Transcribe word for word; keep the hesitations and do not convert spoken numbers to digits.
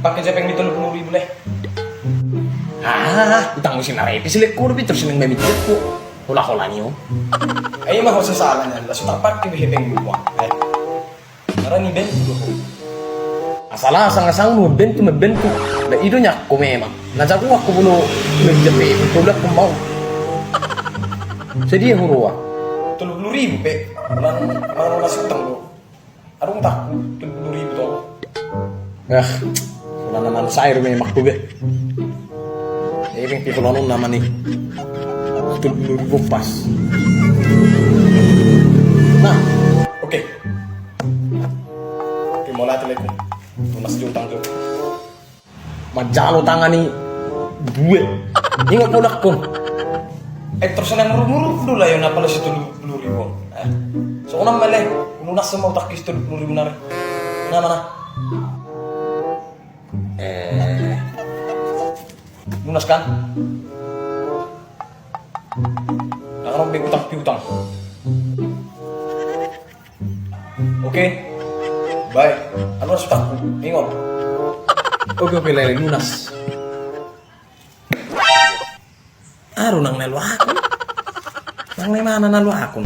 Pake jo hepeng ni tolu pulu ribu, Leh. Ah, utangmu si Narepi, si Lengku, dope, torus naeng maminta hepeng. Hola-hola ni ho. Ai ima ho sasala nian, laos so tapake be hepeng dua. Eh. Harani bentuk do ho. Asal-asal nunga sanggup bentuk, membentuk. Lah, i do nian ho memang. Na jago ho molo meja pe, molo aku mau. Sadia huroha? Tolu pulu ribu pe. Manang, manang na sutang do. Adong utangku, tolu pulu ribu tong. Ah, holan na manusai do memang ho be. Jadi, pingki holan on nama ni. Tolu pulu ribu pas. Nah. Oke. Oke, mauliate, Lengku. Lunas jo utang jo. Manjalo tangan ni bue. Ingot molo aku. Eh, torus naeng muruk-muruk do, Leh, na pala si tolu pulu ribu. Eh. Songon on ma, Leh, lunas ma utangki si tolu pulu ribu nari. Nama na. Eh. Lunas kan? Ndang adong be utang piutang. Oke. Bae. Anu, lunas utangku. Ingot. Oke, oke, Lele, lunas. Aru, nang na luahon. Nang na imana na luahon.